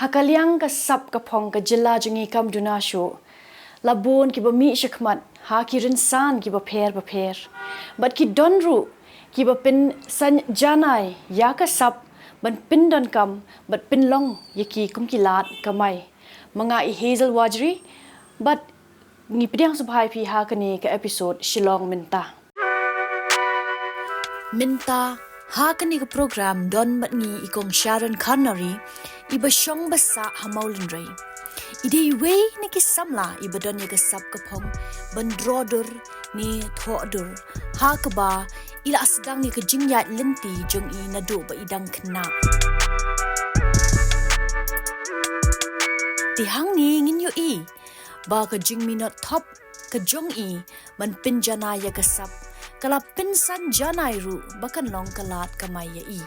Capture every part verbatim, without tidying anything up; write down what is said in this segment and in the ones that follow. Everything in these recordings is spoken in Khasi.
Ha ka liang ka sap ka phong ka jylla jong ngi kam duna shuh, la bun kiba mih shakhmat ha ki rynsan kiba pher bapher. Bad ki don ruh kiba pynsan janai ïa ka sap ban pyndonkam bad pynlong ïa ki kum ki lad kamai. Ma nga i Hazel Wajri, bad ngi pdiang sngewbha ïa phi ha kane ka episode Shillong Mynta. Mynta ha kane ka program don bad ngi i kong Sharon Kharnari, iba shong ba sah ha Mawlynrei. I dei iwei na ki samla iba don ïa ka sap ka phong ban droh dur ne thoh dur, ha kaba i la sdang ïa ka jingïaid lynti jong i naduh ba i dang khynnah. Te hangne ngin ïohi ba ka jingminot thop ka jong i ban pynjanai ïa ka sap ka la pynsan janai ruh ba kan long ka lad kamai ïa i.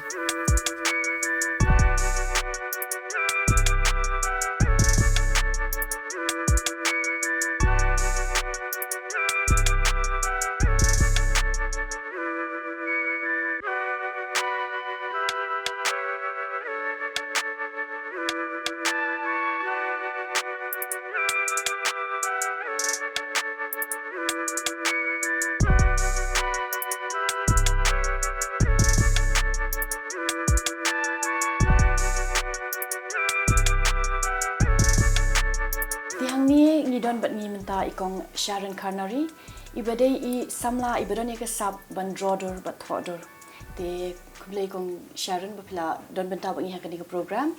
Te hangne ngi don bad ngi mynta i kong Sharon Kharnari, iba dei i samla iba don ïa ka sap ban droh dur bad thoh dur. Te khublei kong Sharon ba phi la don bynta bad ngi ha kane ka program.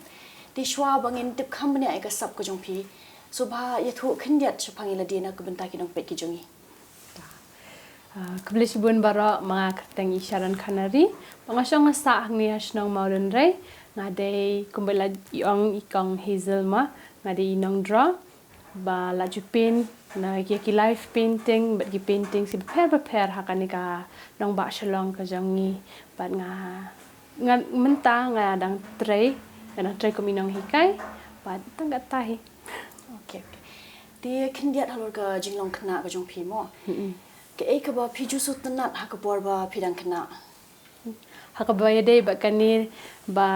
Te shuwa ba ngin tip kham bniah ïa ka sap ka jong phi, sngewbha ïathuh khyndiat shaphang ïa lade na ka bynta ki nongpeit ki jong ngi. Ah, khublei shibun baroh, ma nga kyrteng i Sharon Khanari. Ba nga shong nga sah hangne ha shnong Mawlynrei. Nga dei kumba la i ong i kong Hazel ma, nga dei i nongdro ba la ju paint na ki, ki live painting bad ki painting kiba pher bapher ha kane ka nongbah Shillong ka jong ngi. Bad nga, nga mynta nga dang trei, nga dang trei kum i nonghikai. Bad tang katta hi. Okay, okay. Te khyndiat halor ka jinglong khynnah ka jong phi mo. Mm-mm. Kaei kaba phi ju sngewtynnat ha ka por ba phi dang khynnah? Ha kaba ïadei bad kane ba,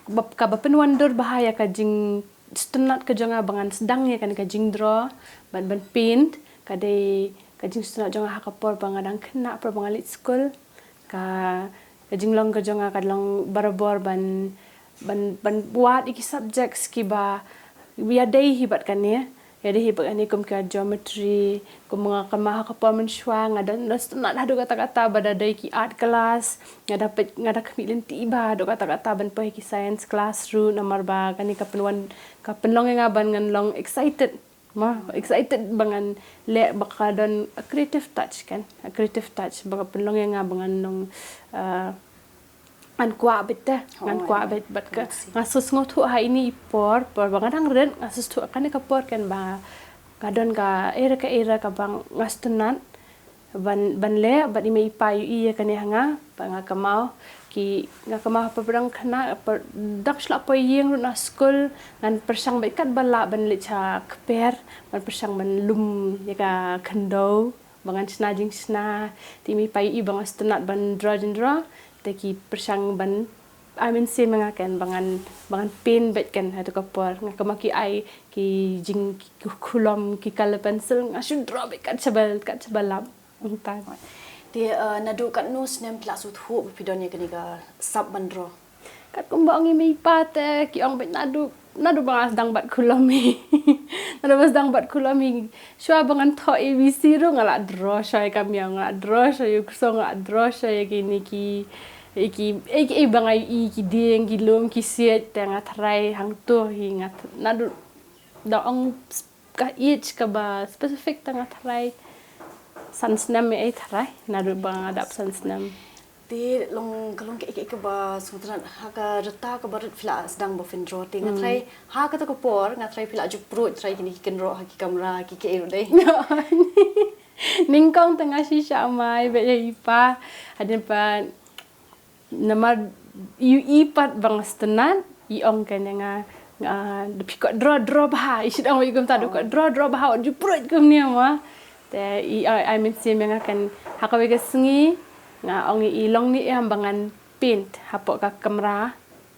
ba, kaba pynwandur bha ïa ka jingsngewtynnat ka jong nga ba ngan sdang ïa kane ka jingdro bad ban paint, ka dei ka jingsngewtynnat jong nga ha ka por ba nga dang khynnah, por ba nga leit skul. Ka, ka jinglong ka jong nga ka long barabor ban, ban, ban wad ïa ki subjects kiba ïadei hi bad kane. Ïadei hi bad kane kum ka geometry, kum nga kynmaw ha ka por mynshuwa nga dang, dang sngewtynnat haduh katta katta ba da dei ki art class, nga da peit, nga da khmih lynti bha haduh katta katta ban poi ha ki science class ruh, namar ba kane ka pynwan, ka pynlong ïa nga ban ngan long excited. Ma, excited ba ngan leh, ba ka don a creative touch kan. A creative touch ba ka pynlong ïa nga ba ngan long, ah, ngan kwah beit te, ngan kwah beit bad ka. Nga sngewthuh ha ine i por, por ba nga dang rit, nga sngewthuh kane ka por kan ba nga don kaei re kaei re kaba nga sngewtynnat ban, ban leh, bad i mei i pa i ïohi ïa kane ha nga, ba nga kynmaw, ki, nga kynmaw ha por ba dang khynnah, por dang shu lah poi ïing ruh na skul, ngan pyrshang beit katba lah ban leit sha kper, ban pyrshang ban lum ïa ka khyndew, ba ngan shna jingshna, te i mei i pa i ïohi ba nga sngewtynnat ban dro jingdro, te ki pyrshang ban ai mynsiem ïa nga kan ba ngan, ba ngan paint beit kan ha kato ka por. Nga kynmaw ki ai ki jing, ki khulom, ki color pencil, nga shu dro beit kat shaba, kat shaba lap. Te, eh, naduh katno snem phi la sngewthuh ba phi don ïa kane ka sap ban dro? Katkum ba ong i mei i pa te ki ong beit naduh, naduh ba nga sdang bat khulom hi. Naduh ba sdang bat khulom hi. Shuwa ba ngan thoh A B C ruh nga la dro shuwa ïa ka miaw, nga la dro shuwa ïa u ksoh, nga la dro shuwa ïa kine ki, ïa ki, ïa ki, ïa ba nga ïohi, ki dieng, ki lum, ki siej, te nga tharai hangto hi nga th-, naduh, da ong s-, ka age kaba specific, te nga tharai san snem, eh, tharai naduh ba nga dap san snem. Te long, ka long kaei kaei kaba sngewtynnat ha ka rta kaba rit phi la sdang ba phin dro, te nga tharai ha kato ka por nga tharai phi la ju pruid tharai kine ki kynroh ha ki kamra, ki kaei ruh dei. Nyngkong te nga shisha mai beit ïa i pa, hadien ba namar i, i pat ba nga sngewtynnat, i ong kan ïa nga, nga, da phi kwah dro, dro bha, i shu ong ïa kumta, da kwah dro, dro bha, wat ju pruid kumne ma. Te i ai, ai mynsiem ïa nga kan, ha kawei ka sngi nga ong ïa i long ne em ba ngan paint hapoh ka kamra.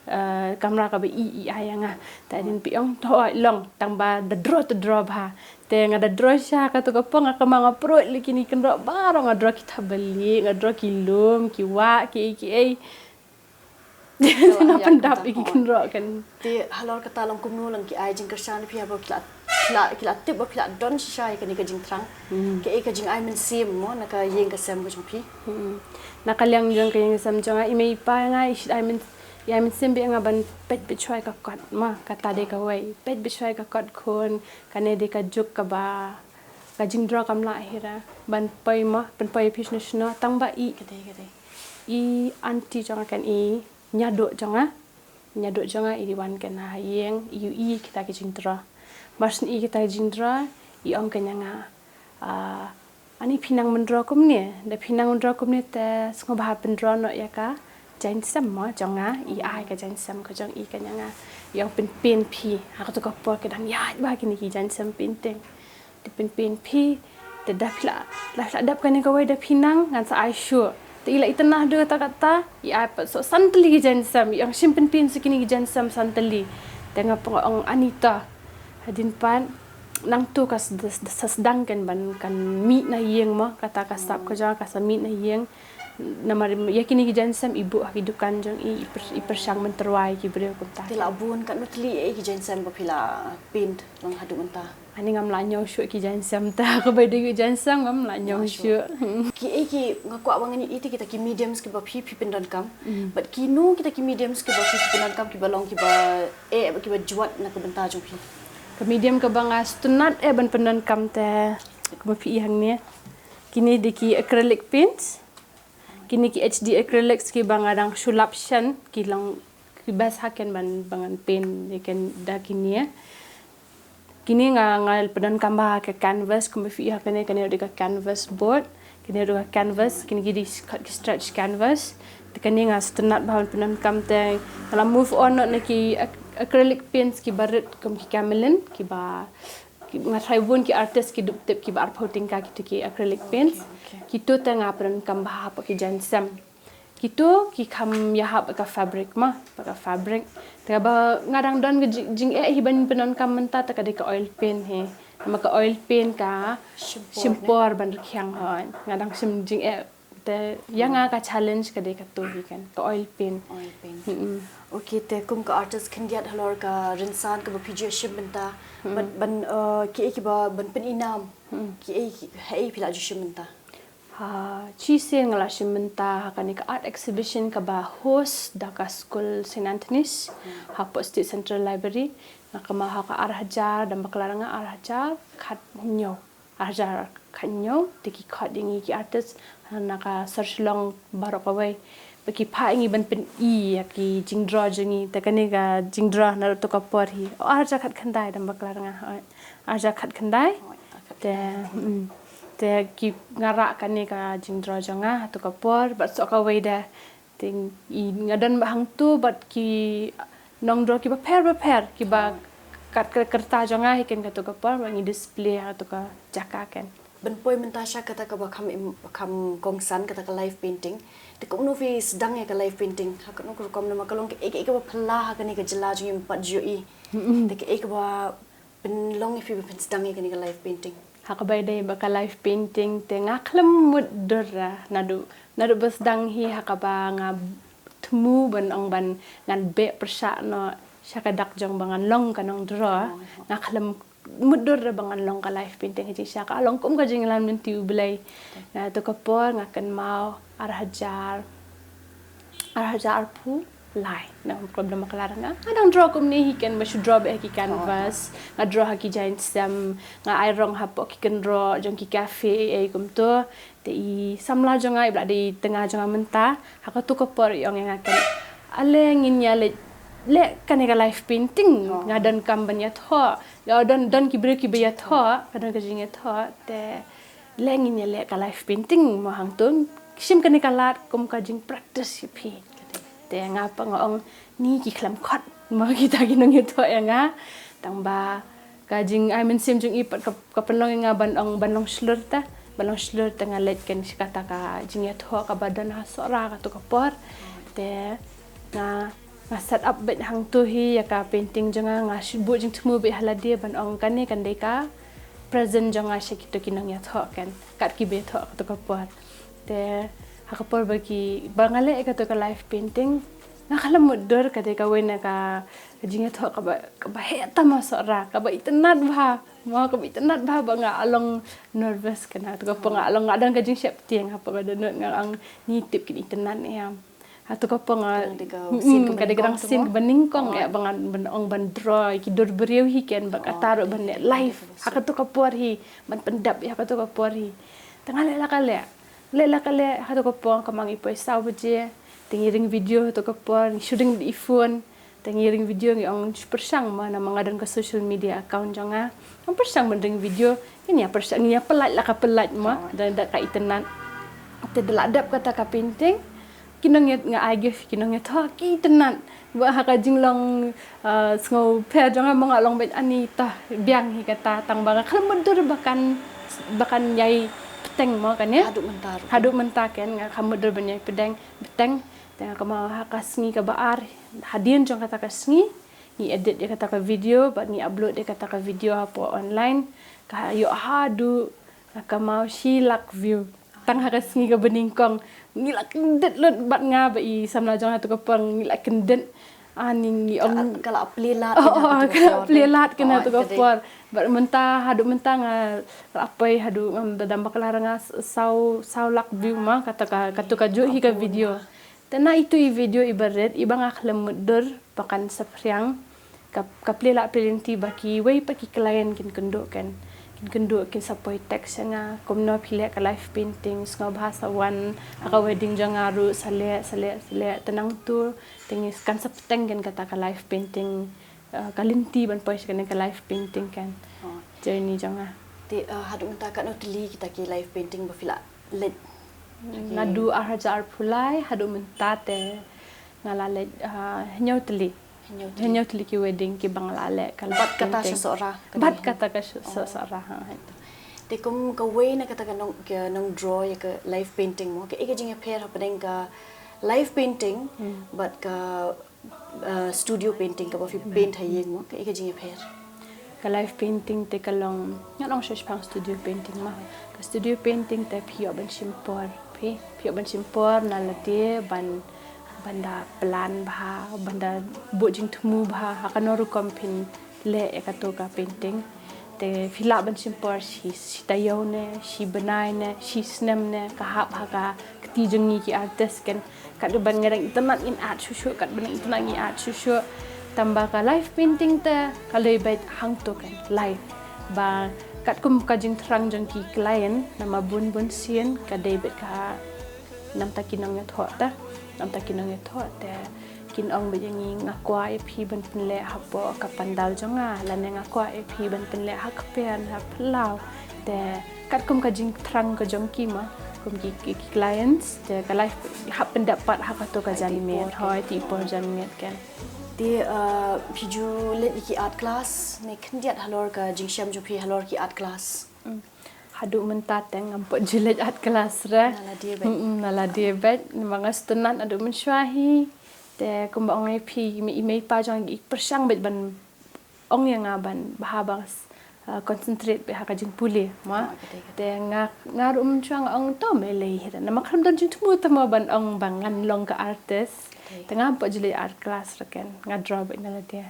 eh, kamra kaba i i ai ïa nga. Te hadien phi ong to long tang ba da draw te draw bha. Te nga da draw sha kato ka por nga kynmaw nga pruid lei kine ki kynroh baroh, nga draw ki thapbalieh, nga draw ki lum, ki wah, ki ei ki ei. Na pyndap ïa ki kynroh kan. Te halor kata long kumno lang ki ai jingkyrshan phi haba ki la, ki la, ki la tip ba phi la don shisha ïa kane ka jingthrang. Ki ai ka jingai mynsiem mo na ka ïing ka sem ka jong phi. Na ka liang jong ka ïing ka sem jong nga, i mei i pa nga i shait ai myn, i ai mynsiem bad nga ban peit bad shuwa ïa ka kot mo, kata dei kawei. Peit bad shuwa ïa ka kot khun, kane dei ka juk kaba ka jingdraw kam lah hi ra ban poi mo, pynpoi phi shano shano, tang ba i, ka dei, ka dei, i aunty jong nga kan, i ñiaduh jong nga, ñiaduh jong nga i dei wan kan ha ïing, i ïohi kita ki jingdraw. Mar shu i kita ki jingdraw, i ong kan ïa nga, ah, ani phi nang myndraw kumne, da phi nang myndraw kumne te sngewbha pyndraw noh ïa ka jaiñsem mo jong nga, i ai ka jaiñsem ka jong i kan ïa nga. I ong pynpien phi, ha kato ka por ka dang ïaid bha kine ki jaiñsem painting. Te pynpien phi, te da phi la, da phi la dep kane kawei da phi nang, ngan sa ai shuh. Te i la itynnad haduh katta katta, i ai pat soh san tylli ki jaiñsem, i ong shim pynpien shuh kine ki jaiñsem san tylli. Te nga pat nga ong ani to. Hadien pat nangta ka s-, da, da sa sdang kan ban kan mih na ïing mo, kata ka sap ka jong nga ka sa mih na ïing. Namar ïa kine ki jaiñsem i buh ha ki dukan jong i, i pyr-, i pyrshang myntyrwa ïa ki briew kumta. Te la bun katno tylli eh ki jaiñsem ba phi la paint lang haduh mynta? Ani ngam lah ñiew shuh ki jaiñsem te, kaba dei ki jaiñsem ngam lah ñiew shuh. Ki eh ki, nga kwah ba ngan ïohi te kita ki mediums kiba phi, phi pyndonkam. Bad kino kita ki mediums kiba phi, phi pyndonkam kiba long kiba eh bad kiba jwat na ka bynta jong phi? Ka medium kaba nga sngewtynnad eh ban pyndonkam te, kumba phi i hangne, kine dei ki acrylic paints. Kine ki H D acrylics kiba nga dang shu lap shen, ki long, ki best ha ken ban, ban ngan paint ïa ken da kine. Kine nga, nga pyndonkam bha ha ka canvas, kumba phi i ha kane, kane ruh dei ka canvas board, kane ruh ka canvas, kine ki dei ki stretch canvas. Te kane nga sngewtynnad bha ban pyndonkam te nga la move on noh na ki ac-, acrylic paints kiba rit kum ki Camlin, kiba Ki, nga tharai bun ki artist ki dup tip kiba arphew tyngka kito ki acrylic paints. Kito te nga pyndonkam bha hapoh ki jaiñsem. Kito ki kham ïahap bad ka fabric mo, bad ka fabric. Te kaba nga dang don ka jing, jingeh hi ban pyndonkam mynta te ka dei ka oil paint hi. Namar ka oil paint ka shim por ban rkhiang, hooid. Nga dang shim jingeh Te ïa nga ka challenge ka dei kato hi kan, ka oil paint. Oil paint. Mm-mm. Okay, te kum ka artist khyndiat halor ka rynsan kaba phi ju shim bynta. Mm-mm. Ban, ban, uh, kiei kiba ban pyn-i nam. Mm-mm. Kiei ki, haei phi la ju shim bynta? Ha, shisien nga la shim bynta ha kane ka art exhibition kaba host da ka skul Saint Anthony's, mm, hapoh State Central Library. Nga kynmaw ha ka ar hajar, dang bakla nga, ar hajar khathynñiew. Ar hajar khathynñiew, te ki khot ïa ngi ki artist na ka sor Shillong baroh kawei. Ba ki phah ïa ngi ban pyn-i ïa ki jingdraw jong ngi, te kane ka jingdraw naduh kato ka por hi. Oh, ar hajar khatkhyndai, dang bakla nga. Oh, ar hajar khatkhyndai. Te, mm, te ki, nga rah kane ka jingdraw jong nga ha kato ka por, bad soh kawei de. Te i, nga don bad hangto bad ki nongdraw kiba pher bapher, kiba kat ka rta jong nga hi kan kato ka por, ba ngi display ha kato ka jaka kan. Ban poi mynta sha kata kaba kham im-, kham kongsan, kata ka live painting. Te kumno phi sdang ïa ka live painting? Ha kano ka rukom, namar ka long kaei kaei kaba phylla ha kane ka jylla jong ngi, ym pat ju ïohi. Mm-mm. Te kaei kaba pynlong ïa phi ba phin sdang ïa kane ka live painting? Ha kaba ïadei bad ka live painting te nga khlem mutdur, ah, naduh, naduh ba sdang hi, ha kaba nga thmu ban ong ban ngan beh pyrshah noh sha ka dak jong ba ngan long ka nongdraw. Oh, oh. Nga khlem mutdur ba ngan long ka live painting, ha jingshisha ka long kum ka jingïalam lynti U Blei. Okay. Naduh kato ka por nga kynmaw ar hajar, ar hajar arphew lai. Nang problem ka la nga. Nga dang draw kumne hi kan, ba shu draw beit ha ki canvas. Nga draw ha ki jaiñsem. Nga ai rong hapoh ki kynroh jong ki cafe ei kumto. Te i samla jong nga iba la dei tnga jong nga mynta, ha kato ka por i ong ïa nga kan, ale ngin ïa leh, leh kane ka live painting. Nga donkam ban ïathoh. Nga don, don ki briew kiba ïathoh, ka don ka jingïathoh. Te leh ngin ïa leh ka live painting mo hangto. Shim kane ka lad kum ka jingpractice ïa phi. Te nga pat nga ong ni ki khlem khot mo kita ki nongïathoh ïa nga. Tang ba ka jingai mynsiem jong i pat ka, ka pynlong ïa nga ban ong ban long shlur te. Ban long shlur te nga leit kan sha kata ka jingïathoh kaba don ha Sohra kato ka por. Te nga Nga set up beit hangto hi ïa ka painting jong nga, nga shu buh jingthmu beit ha lade ban ong kane kan dei ka present jong nga sha kito ki nongïathoh kan, kat kiba ïathoh kato ka por. Te ha ka por ba ki, ba nga leh ïa kato ka live painting, nga khlem mutdur, ka dei kawei na ka jingïathoh kaba, kaba heh tam ha Sohra, kaba itynnad bha. Mo, kaba itynnad bha, ba nga la long nervous kan, ha kato ka por nga la long, nga don ka jingsheptieng, ha ka por nga dohnud nga ong ngi tip kin itynnad ne em. Ha kato ka por nga, ka dei ka dang sien kaba nyngkong ïa ba ngan ban ong ban draw ïa ki dur briew hi kan, ba kata ruh ban leh live ha kato ka por hi, ban pyndep ïa ha kato ka por hi. Te nga leh la ka leh, leh la ka leh ha kato ka por, kumba ngi poi saw baje, te ngi ring video ha kato ka por, ngi shu ring da i phone. Te ngi ring video, ngi ong shu pyrshang mo, namar nga don ka social media account jong nga. Nga pyrshang ban ring video, ngin ïa pyrshang, ngin ïa pyllait la ka pyllait mo, da, da ka itynnad. Te da la dep kata ka painting, ki nongïa, nga ai gift ki nongïathoh, ki itynnad. Ba ha ka jinglong, ah, sngewpher jong nga mo, nga long beit ani, to biang hi kata, tang ba nga khlem mutdur ba kan, ba kan ïai bteng mo kane. Haduh mynta ruh. Haduh mynta kan nga khlem mutdur ban ïai bteng, bteng. Te nga kynmaw ha ka sngi kaba ar hadien jong kata ka sngi, ngi edit ïa kata ka video bad ngi upload ïa kata ka video hapoh online. Ka ïoh haduh, nga kynmaw shi lak view tang ha ka sngi kaba nyngkong. Ngi la kyndit lut bad nga bad i samla jong nga ha kato ka por, ngi la kyndit. Ani ngi ong ka la plie lad, oh, ka la plie lad kan ha kato ka por. Bad mynta, haduh mynta nga la poi haduh, ngam da dam bakla, nga saw, saw lak view mo, kata ka, kato ka juh hi ka video. Te na itu i video iba rit, iba nga khlem mutdur ba kan saphriang, ka, ka plie lad plie lynti ba kiwei pat ki client kin kynduh kan. Kin kynduh, kin sa poi text ïa nga, kumno phi leh ka live painting, sngewbha sa wan ha ka wedding jong nga ruh, sa leh, sa leh, sa leh. Te nangtu te ngi kan sa bteng kan kata ka live painting, eh, ka lynti ban poi sha kane ka live painting kan. Journey jong nga. Te, eh, haduh mynta katno tylli kita ki live painting ba phi la leh? Naduh ar hajar arphew lai haduh mynta te nga la leh, ah, hynñiew tylli. Hynñiew tylli. Hynñiew tylli ki wedding kiba nga la leh ka live painting. Bad kata sha Sohra? Bad kata ka sha, sha Sohra, ha. Te kum kawei na kata ka nong, ka nong draw ïa ka live painting mo, kaei ka jingïapher hapdeng ka live painting bad ka uh, studio painting kaba phi paint ha ïing mo, kaei ka jingïapher? Ka live painting te ka long, ngan ong shaphang studio painting mo. Ka studio painting te phi ïoh ban shim por, phi, phi ïoh ban shim por na lade ban, ban da plan bha, ban da buh jingthmu bha ha kano rukom phin leh ïa kato ka painting. Te phi lah ban shim por shi, shi taïew ne, shi bnai ne, shi snem ne, ka hap ha ka kti jong ngi ki artist kan. Katba nga dang itynnad ngin art shuh shuh, katba nga dang itynnad ngi art shuh shuh. Tangba ka live painting te ka dei beit hangto kan, live. Ba katkum ka jingthrang jong ki client, namar bun bun sien ka dei beit ka namta ki nongïathoh te, namta ki nongïathoh te kin ong beit ïa ngi, nga kwah ïa phi ban pynleh hapoh ka pandal jong nga, lane nga kwah ïa phi ban pynleh ha kper, ha phyllaw. Te katkum ka jingthrang ka jong ki mo, kum ki, ki, ki clients, te ka live hap pyndep pat ha kato ka janmiet, hooid, te i por janmiet kan. Te, uh, phi ju leit ïa ki art class ne khyndiat halor ka jingshem jong phi halor ki art class? Mm. Haduh mynta te ngam pat ju leit art class re. Na lade beit. Mm, na lade beit. Namar nga sngewtynnat haduh mynshuwa hi. Te kumba ong ïa phi, i mei i pa jong nga ki pyrshang beit ban ong ïa nga ban bha ba, uh, concentrate beit ha ka jingpule mo. Te nga, nga ruh mynshuwa nga ong to me lei hi re. Namar khlem don jingthmu te mo ban ong ba ngan long ka artist. Te ngam pat ju leit art class re kan. Nga draw beit na lade.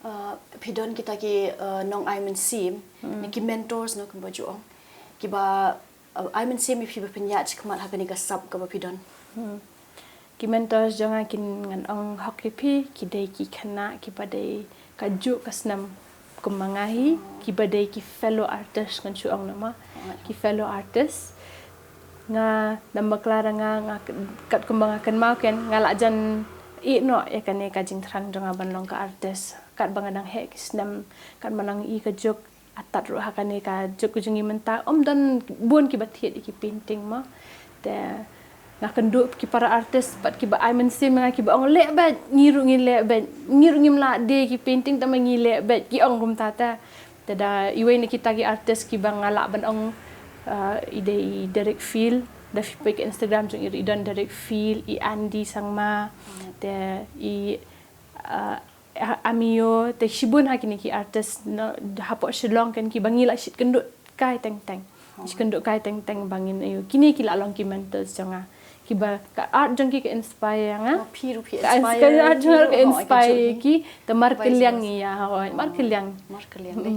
Uh, phi don kita ki, uh, nongai mynsiem, ne ki mentors, no, kumba ju ong. Kiba, uh, ai mynsiem ïa phi ba phin ïaid shakhmat ha kane ka sap kaba phi don. Hmm. Ki mentors jong nga kin, ngan ong hok ïa phi, ki dei ki khynnah kiba dei kajuh ka snem kum ma nga hi, kiba dei ki fellow artist ngan shu ong namar. Ki fellow artist. Nga, namar kla da nga, nga, katkum ba nga kynmaw kan, nga la jan ïeh noh ïa kane ka jingthrang jong nga ban long ka artist. Katba nga dang heh ki snem, katba nga dang i kajuh, atat ruh ha kane ka juk jong ngi mynta, ym don bun kiba thied ïa ki painting mo. Te nga kynduh ki para artist pat kiba ai mynsiem ïa nga, kiba ong leh beit, ngi ruh ngi leh beit, ngi ruh ngim lah die ki painting tangba ngi leh beit, ki ong kumta te. Te da iwei na kita ki artist kiba nga lah ban ong, uh, i dei i Derek Field, Da phi peit ka Instagram jong i ruh i don Derek Field, i Andy Sangma, te i, uh, A-, Amio, te shibun ha kine ki artist na hapoh Shillong kan kiba ngi la shit kynduh kai teng teng. Shit kynduh kai teng teng ba ngin ïoh. Kine ki la long ki mentors jong nga. Kiba ka art jong ki ka inspire ïa nga. Oh, phi ruh phi ka ins-, inspire ka art jong nga ka inspire ki. Te markylliang ïa, hooid, markylliang. Markylliang dei.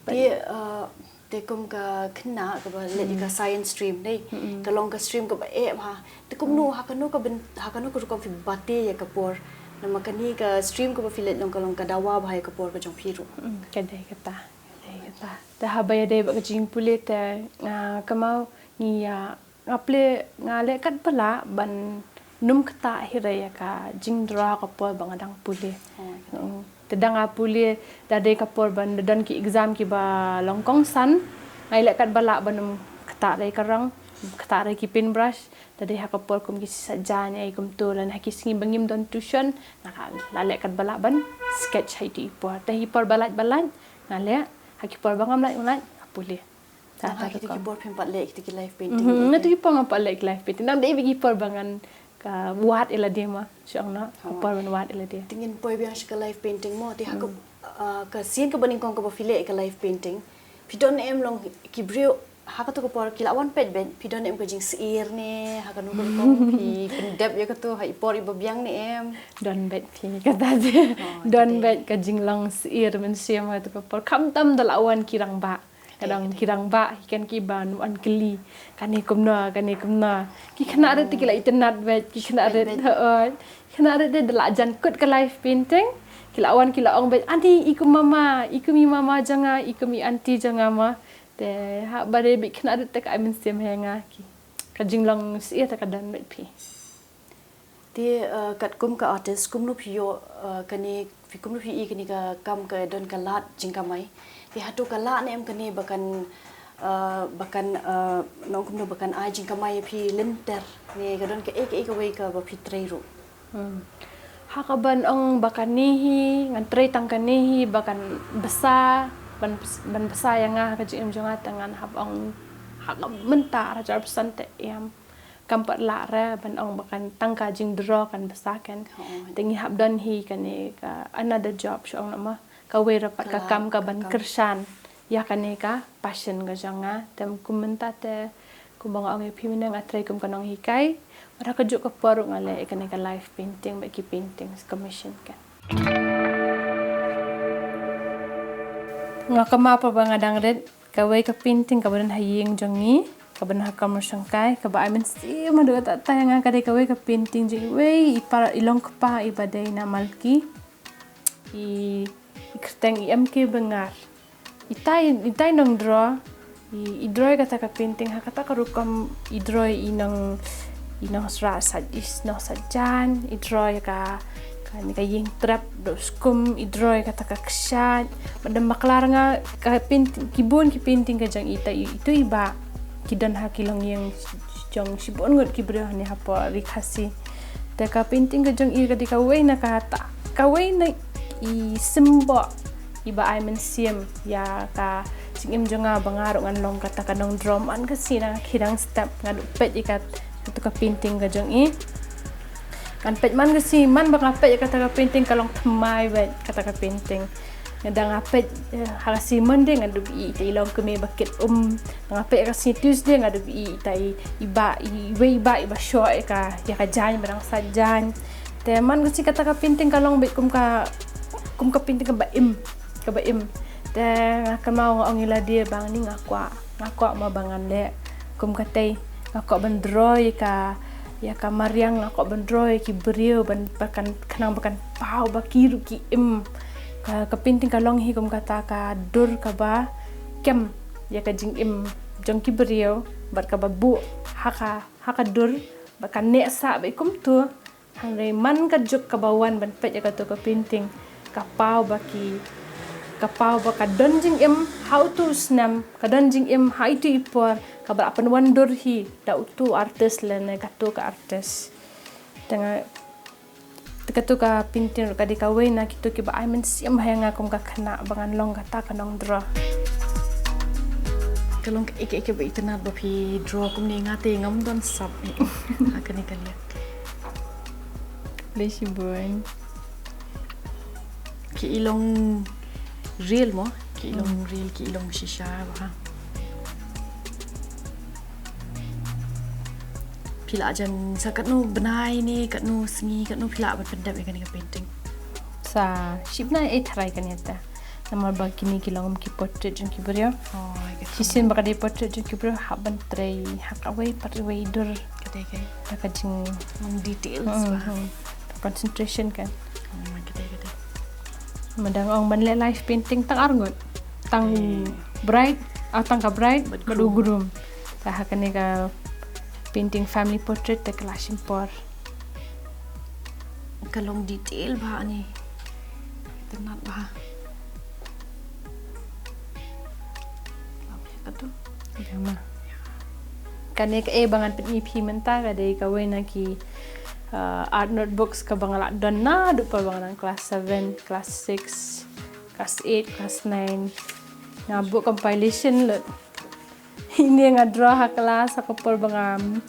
Te, uh, te kum ka khynnah kaba leh ïa ka science stream dei. Ka long ka stream kaba eh bha. Te kumno ha kano ka byn-, ha kano ka rukom phi bate ïa ka por. Namar kane ka stream kaba phi leh long ka long ka dawa bha ïa ka por ka jong phi ruh. Ka dei kata. Ka dei kata. Te haba ïadei bad ka jingpule te, ah, kumno ngi ïa Nga plie, nga leh katba lah ban nym ktah hi re ïa ka jingdro ka por ba nga dang pule. Te da nga pule, da dei ka por ban da don ki exam kiba long kongsan, nga leh katba lah ban nym ktah re ka rong, ktah re ki paintbrush, da dei ha ka por kum ki shisha jan ïa kumto lane ha ki sngi ba ngim don tuition, nga la leh katba lah ban sketch ha itu i por. Te hi por ba lait ba lait, nga leh ha ki por ba ngam lait, ngam lait, nga pule. Tang ha kita ki por phim pat leh kita ki live painting. Nga tu ki por ngam pat leh ki live painting. Nang dei ki por ba ngan ka wad ïa lade ma. Shong na. Ka por ban wad ïa lade. Te ngin poi biang sha ka live painting mo. Te ha ka, ah, ka sien kaba nyngkong kaba phi leh ka live painting. Phi don em long ki briew ha katu ka por ki la wan peit beit. Phi don em ka jingsyier ne. Ha kano ka rukom phi pyndep ïa katu ha i por iba biang ne em. Don beit phi kata te. Don beit ka jinglong syier mynsiem ha katu ka por. Khamtam da la wan ki rangbah. Ka dang ki rangbah, hi kan ki ban wan kylli. Kane kumno, kane kumno. Ki khynnah rit te ki la itynnad beit, ki khynnah rit, hooid. Khynnah rit te da la jan kut ka live painting. Ki la wan ki la ong beit, "Ani, i kum mama, i kum i mama jong nga, i kum i aunty jong nga ma." Te haba dei beit khynnah rit te ka ai mynsiem ha nga ki. Ka jinglong syier te ka don beit phi. Te, eh, katkum ka artist, kumno phi ïoh, eh, kane, phi kumno phi i kane ka kam ka don ka lad jingkamai. Te hato ka lad ne em kane ba kan, eh, ba kan, eh, nong kumno ba kan ai jingkamai ïa phi lynter ne ka don kaei kaei kawei kaba phi trei ruh. Ha kaban ong ba kane hi, ngan trei tang kane hi, ba kan bsa, ban, ban bsa ïa nga ha ka jingim jong nga te ngan hap ong ha ka mynta hajar percent te em. Kam pat lah re ban ong ba kan tang ka jingdro kan bsa kan. Te ngi hap don hi kane ka another job shong na ma. Kawei re pat ka kam ka ban kyrshan ïa kane ka passion ka jong nga. Te kum mynta te kumba nga ong ïa phi mynne nga trei kum ka nonghikai. Bad ha kajuh ka por ruh nga leh ïa kane ka live painting bad ki paintings commission kan. Nga kynmaw pat ba nga dang rit kawei ka painting kaba don ha ïing jong ngi, kaba don ha kamra shongkai, kaba ai mynsiem haduh katta katta ïa nga ka dei kawei ka painting jong iwei i para, i longkpa iba dei na Malki. I, i kyrteng i M K Bengar. Itai, itai nongdro, i, i dro ïa kata ka painting ha kata ka rukom i dro ïa i nong, i nongsyrah sat, i nongsyrah jan, i dro ïa ka, kane ka ïing trep, dok skum, i dro ïa kata ka kshaid. Bad da bakla nga ka painting, ki bun ki painting ka jong i, ta i, itu i bah. Ki don ha ki longïing jong shibun ngut ki briew hangne hapoh Ri Khasi. Te ka painting ka jong i ka dei kawei na kata, kawei na i symbol iba ai mynsiem ïa ka jingim jong nga ba nga ruh ngan long kata ka nongdro man ka sngi na nga khie dang step nga duh peit ïa katu ka painting ka jong i. Ngan peit man ka sngi, man ba nga peit ïa kata ka painting ka long thymmai beit kata ka painting. Nga dang nga peit, eh, ha ka sngi Monday nga duh i ta i longkmie ba kit um. Nga peit ha ka sngi Tuesday nga duh i ta i, i bah, i, iwei i bah iba shoh ïa ka, ïa ka jaiñ ba dang sat jaiñ. Te man ka sngi kata ka painting ka long beit kum ka, kum ka painting kaba im, kaba im. Te nga kynmaw nga ong ïa lade ba ngi nga kwah, nga kwah ma ba ngan leh kum katei, nga kwah ban dro ïa ka, ïa ka mariang, nga kwah ban dro ïa ki briew ban, ba kan khnang ba kan paw ba ki ruh ki im. Ka, ka painting ka long hi kum kata ka dur kaba kem ïa ka jingim jong ki briew bad kaba buh ha ka, ha ka dur bad ka neh sah bad kumtu. Hynrei man ka juk kaba wan ban peit ïa katu ka painting, ka paw ba ki, ka paw ba ka don jingim ha utu u snem, ka don jingim ha itu i por, kaba la pynwandur hi da utu artist lane katu ka artist. Te nga, te katu ka painting ruh ka dei kawei na kitu kiba ai mynsiem ha nga kum ka khynnah ba ngan long kata ka nongdro. Ka long ka ek ek ba itynnad ba phi draw kumne, nga te ngam don sap. Ha kane ka liang. Bless you, boy. Ki i long real mo, ki i long real, ki i long shisha ba ha. Phi la jan sa katno bnai ne, katno sngi, katno phi la ban pyndep ïa kane ka painting? Sa shibnai eh tharai kane ta. Namar ba kine ki long ki portrait jong ki briew. Oh, I get it. Shisien ba ka dei portrait jong ki briew hap ban trei ha kawei pat kawei dur. Ka dei ka. Da ka jing long details ba. Hmm. Concentration kan. Hmm, ka dei ka dei. Mynta nga ong ban leh live painting tang arngut. Tang bride, ah, tang ka bride bad u groom. Te ha kane ka painting family portrait te ka la shim por. Ka long detail bha ne. Itynnad bha. Kane ka eh ba ngan pyni phi mynta ka dei kawei na ki, uh, art notebooks kaba nga la don naduh por ba nga dang class seven, class six, class eight, class nine. Nga buh compilation lut. Ine nga draw ha klas ha ka por ba ngam,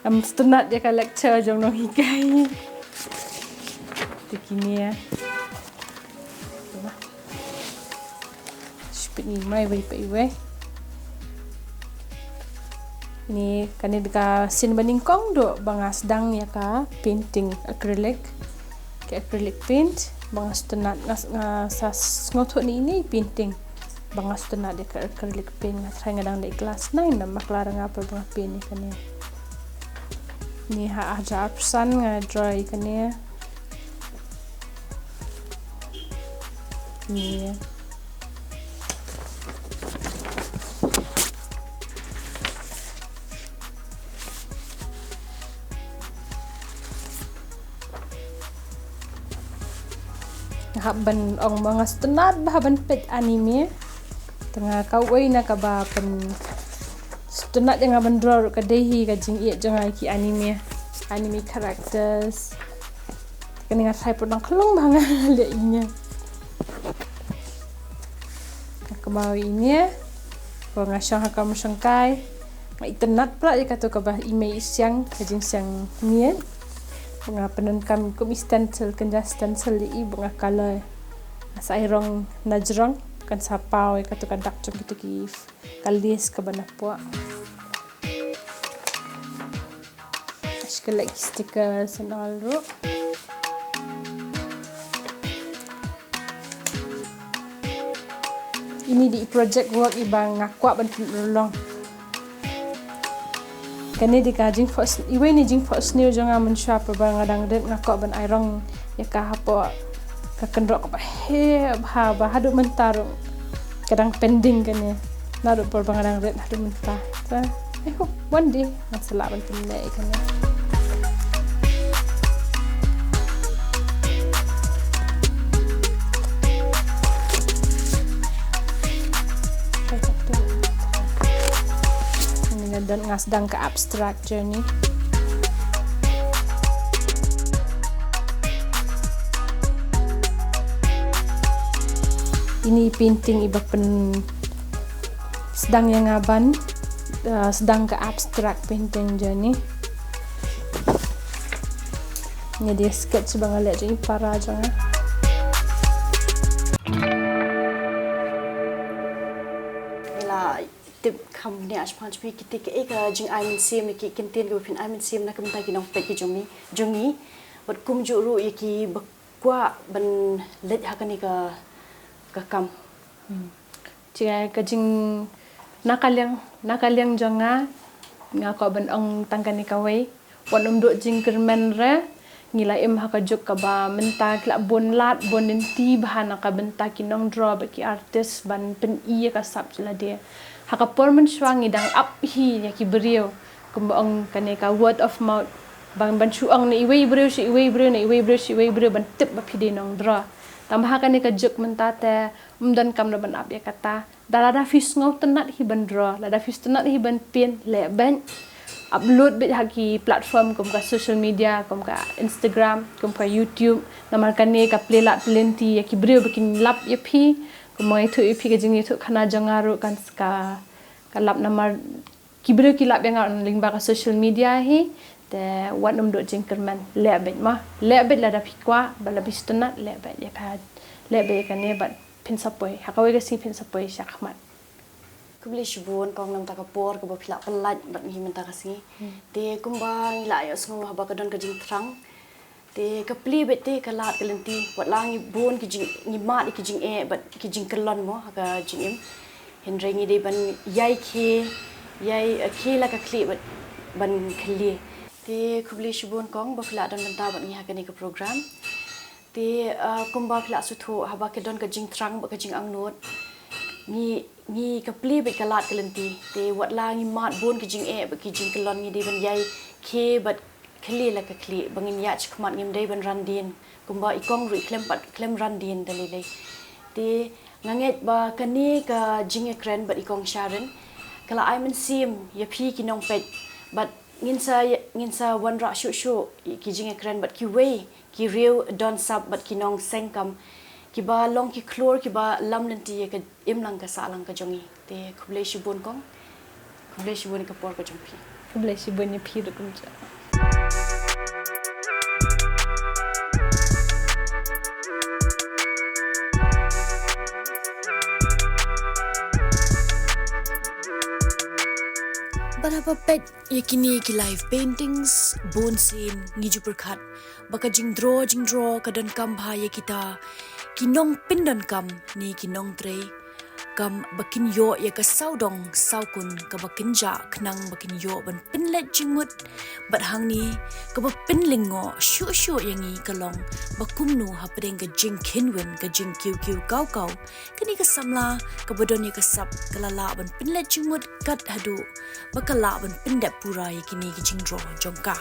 ngam sngewtynnat ïa ka lecture jong nonghikai. Te kine. Shipit ni mai wei pa iwei. Ni kane da ka sien ba nyngkong duh ba nga sdang ïa ka painting acrylic. Ka acrylic paint ba nga sngewtynnat nga, nga sa sngewthuh ni ine i painting. Ba nga sngewtynnat ïa ka acrylic paint nga tharai nga dang dei class nine namar ba kla nga por ba nga paint ïa kane. Ni ha hajar arphew san nga draw ïa kane. Ni. Nga hap ban ong ba nga sngewtynnat bha ban peit anime. Te nga kawei na kaba pynsngewtynnat ïa nga ban draw ruh ka dei hi ka jingïeit jong nga ïa ki anime, anime characters. Kane nga tharai pat dang khlong bha nga leh ine. Nga kynmaw ine. Ko nga shong ha ka mashongkai. Nga itynnat palat ïa kato kaba i mei i siang, ka jingsiang miet. Nga pyndonkam kum i stencil, kynja stencil ïa i ba nga colour. Nga sa ai rong na jrong, kan sa paw ïa kato ka dak jong kito ki, ka lace kaba na poh. Ash ka leh ki stickers and all ruh. Ini dei project work iba nga kwah ban pynlong. Kane dei ka jingphoh, iwei na jingphohsniew jong nga mynshuwa ba nga dang rit nga kwah ban ai rong ïa ka hapoh ka kynroh kaba heh bha ba haduh mynta ruh ka dang pending kane. Naduh por ba nga dang rit haduh mynta. So, I hope one day ngan sa lah ban pynleh ïa kane. Nga don, nga sdang ka abstract journey. Ini painting iba pynsdang ïa nga ban, uh, sdang ka abstract painting journey. Nga dei sketch ba nga leh jong i para jong nga. Ngi la tip kham bniah shaphang jong phi, kita ki, eh, ka jingai mynsiem, ki kyntien kiba phin ai mynsiem na ka bynta ki nongpeit ki jong ngi, jong ngi. Bad kumjuh ruh ïa kiba kwah ban leit ha kane ka, ka kam. Hmm. Jngai ka jing, na ka liang, na ka liang jong nga, nga kwah ban ong tang kane kawei. Wat nym duh jingkyrmen re, ngi la im ha ka juk kaba mynta ki la bun lad, bun lynti bha na ka bynta ki nong draw bad ki artist ban pyni ïa ka sap jong lade. Ha ka por mynshuwa ngi dang ap hi ïa ki briew, kumba ong kane ka word of mouth. Ban, ban shu ong na iwei i briew sha iwei i briew, na iwei i briew sha iwei i briew ban tip ba phi dei nong draw. Tang ba ha kane ka juk mynta te, ym donkam da ban ap ïa kata. Da lada phi sngewtynnat hi ban draw, lada phi sngewtynnat hi ban paint, leh beit, upload beit ha ki platform kum ka social media, kum ka Instagram, kum ka YouTube. Namar kane ka plie lad plie lynti ïa ki briew ba kin lap ïa phi. Kum nga ithuh ïa phi ka jingithuh khana jong nga ruh kan sa ka Ka lap namar ki briew ki lap ïa nga lyngba ka social media hi. Te wat nym duh jingkyrmen, leh beit mo. Leh beit lada phi kwah, ba lada phi sngewtynnat, leh beit ïa ka, leh beit ïa kane bad phin sa poi. Ha kawei ka sngi phin sa poi shakhmat. Khublei shibun kong namar ka por kaba phi la pynlait bad ngi mynta ka sngi. Te kumba ngi la ïohsngew haba ka don ka jingthrang. Te ka plie beit te ka lad ka lynti, wat la ngi bun ki jing, ngi mad ïa ki jingeh bad ki jingkyllon mo ha ka jingim. Hynrei ngi dei ban ïai khie, ïai, eh, khie la ka khlieh bad ban khlieh. Te khublei shibun kong ba phi la don bynta bad ngi ha kane ka program. Te, eh, kumba phi la sngewthuh haba ka don ka jingthrang bad ka jingangnud. Ngi, ngi ka plie beit ka lad ka lynti. Te wat la ngi mad bun ki jingeh bad ki jingkyllon ngi dei ban ïai khie bad khlieh la ka khlieh, ba ngin ïaid shakhmat, ngim dei ban ran dien. Kumba i kong ruh i khlem pat, khlem ran dien da lei lei. Te nga ngeit ba kane ka jingïakren bad i kong Sharon ka la ai mynsiem ïa phi ki nongpeit. Bad ngin sa, ngin sa wanrah shuh shuh ïa ki jingïakren bad kiwei ki riew don sap bad ki nongseng kam kiba long ki khlur kiba lam lynti ïa ka imlang ka sahlang ka jong ngi. Te khublei shibun kong. Khublei shibun ïa ka por ka jong phi. Khublei shibun ïa phi ruh kumjuh. Bad haba peit ïa kine ki live paintings, bun sien ngi ju pyrkhat ba ka jingdro jingdro ka donkam bha ïa kita ki nongpyndonkam ne ki nongtrei kam ba kin ïoh ïa ka sawdong sawkun kaba kin jah khnang ba kin ïoh ban pynleit jingmut. Bad hangne kaba pynlyngngoh shuh shuh ïa ngi ka long ba kumno hapdeng ka jingkhynwin ka jingkiew kiew kaw kaw kane ka samla kaba don ïa ka sap ka la lah ban pynleit jingmut kat haduh ba ka lah ban pyndep pura ïa kine ki jingdro jong ka.